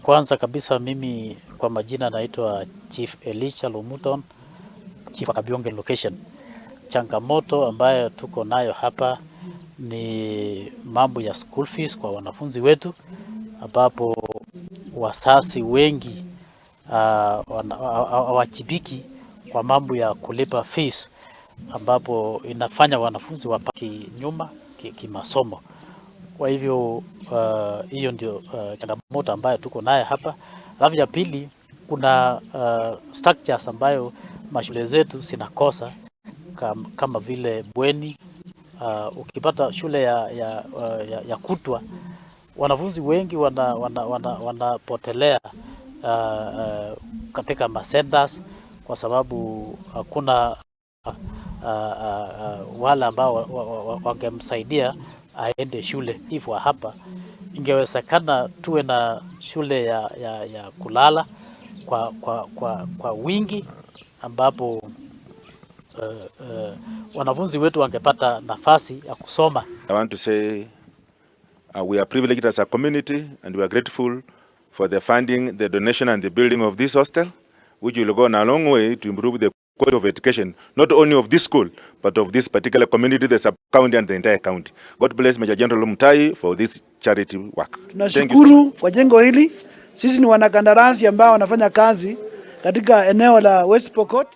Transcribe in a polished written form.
Kwanza kabisa mimi kwa majina naitwa Chief Elisha Lumuton, Chief wa Kabionge Location. Changamoto ambayo tuko nayo hapa ni mambo ya school fees kwa wanafunzi wetu, ambapo wazazi wengi hawajibiki kwa mambo ya kulipa fees, ambapo inafanya wanafunzi wabaki nyuma kimasomo. Kwa hivyo hiyo ndio changamoto ambayo tuko nayo hapa. Alafu ya pili kuna structures ambayo mashule zetu zinakosa kama vile bweni. Ukipata shule ya kutwa, wanafunzi wengi wanapotelea katika macenters kwa sababu hakuna wale ambao wangemsaidia aende shule. Hivyo hapa ingewezekana tuwe na shule ya kulala kwa wingi ambapo wanafunzi wetu wangepata nafasi ya kusoma. I want to say we are privileged as a community and we are grateful for the funding, the donation and the building of this hostel, which will go a long way to improve the quality of education, not only of this school, but of this particular community, the sub-county and the entire county. God bless Major General Mutai for this charity work. Thank you so much. Tunashukuru kwa jengo hili. Sisi ni wanakandarasi ambao wanafanya kazi katika eneo la West Pokot.